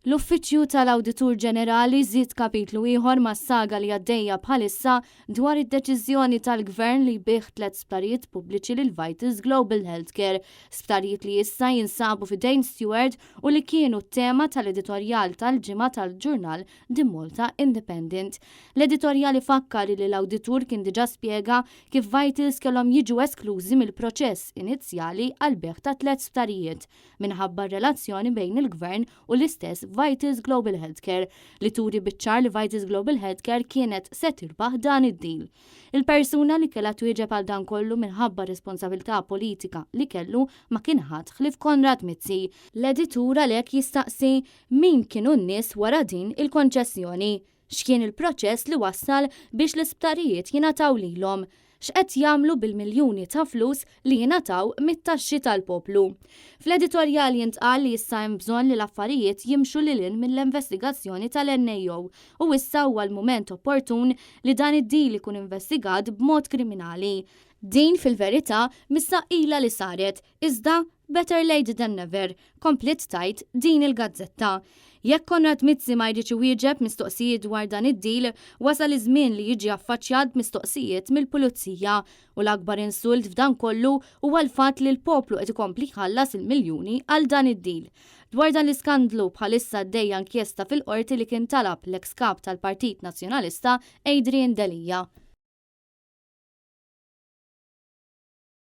L-Uffiċċju tal-Awditur Ġenerali żied kapitlu ieħor mas-saga li għaddejja bħalissa dwar id-deċiżjoni tal-Gvern li jbigħ tliet sptarijiet pubbliċi lil Vitals Global Healthcare, sptarijiet li issa jinsabu f'idejn Steward u li kienu t-tema tal-editorjal tal-ġimgħa tal-ġurnal The Malta Independent. L-editorjal ifakkar li l-Awditur kien diġà spjega kif Vitals kellhom jiġu esklużi mill-proċess inizjali għall-bejgħ ta' tliet sptarijiet minħabba r-relazzjoni bejn il-Gvern u l-istess Vitals Global Healthcare li turi biċ-ċar li Vitals Global Healthcare kienet se tirbaħ dan id-deal. Il-persuna li kellha twieġeb għal dan kollu minħabba r-responsabilità politika li kellu ma kien ħadd ħlief Konrad Mizzi. L-editur għalhekk jistaqsi min kienu n-nies wara din il-konċessjoni. X'kien il-proċess li wassal biex l-isptarijiet jingħataw lilhom? X'qed jagħmlu bil-miljuni ta' flus li jingħataw mit-taxxi tal-poplu? Fl-editorjal jintqal li issa hemm bżonn li l-affarijiet jimxu lil hinn mill-investigazzjoni tal-NAO u issa huwa l-mument opportun li dan id-deal ikun investigat b'mod kriminali. Din fil-verità missa ilha li saret, iżda better late than never, kompliet tgħid din il-gazzetta. Jekk Konrad Mizzi ma jridx iwieġeb mistoqsijiet dwar dan id-deal, wasal iż-żmien li jiġi affaċċjat b'mistoqsijiet mill-pulizija. U l-akbar insult f'dan kollu huwa l-fatt li l-poplu qed ikompli jħallas il-miljuni għal dan id-deal. Dwar dan l-iskandlu bħalissa għaddejja inkjesta fil-Qorti li kien talab l-eks Kap tal-Partit Nazzjonalista Adrian Delia.